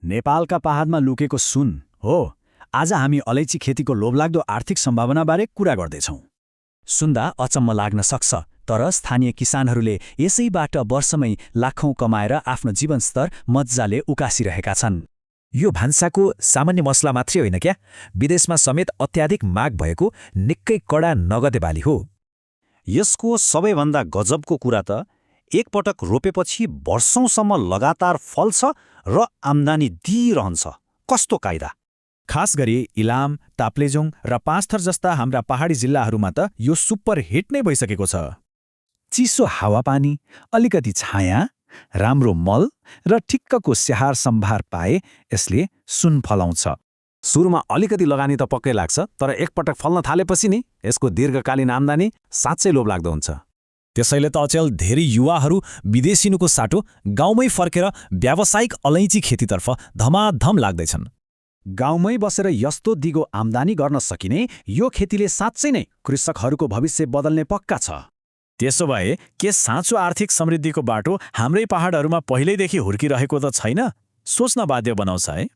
नेपालका पहाडमा लुकेको सुन हो। आज हामी अलैँची खेतीको लोभलाग्दो आर्थिक सम्भावनाबारे कुरा गर्दैछौँ। सुन्दा अचम्म लाग्न सक्छ, तर स्थानीय किसानहरूले यसैबाट वर्षमै लाखौं कमाएर आफ्नो जीवनस्तर मज्जाले उकासिरहेका छन्। यो भान्साको सामान्य मसला मात्रै होइन क्या, विदेशमा समेत अत्याधिक माग भएको निकै कडा नगदे बाली हो। यसको सबैभन्दा गजबको कुरा त एकपटक रोपेपछि वर्षौंसम्म लगातार फल्छ र आम्दानी दिइरहन्छ। कस्तो कायदा! खास गरी इलाम, ताप्लेजुङ र पाँचथर जस्ता हाम्रा पहाडी जिल्लाहरूमा त यो सुपर हिट नै भइसकेको छ। चिसो हावापानी, अलिकति छाया, राम्रो मल र ठिक्कको स्याहार सम्भार पाए यसले सुन फलाउँछ। सुरुमा अलिकति लगानी त पक्कै लाग्छ, तर एकपटक फल्न थालेपछि नि यसको दीर्घकालीन आम्दानी साँच्चै लोभलाग्दो हुन्छ। त्यसैले त अचेल धेरै युवाहरू विदेशिनुको साटो गाउँमै फर्केर व्यावसायिक अलैँची खेतीतर्फ धमाधम लाग्दैछन्। गाउँमै बसेर यस्तो दिगो आम्दानी गर्न सकिने यो खेतीले साँच्चै नै कृषकहरूको भविष्य बदल्ने पक्का छ। त्यसो भए के साँचो आर्थिक समृद्धिको बाटो हाम्रै पहाडहरूमा पहिल्यैदेखि हुर्किरहेको त छैन? सोच्न बाध्य बनाउँछ है।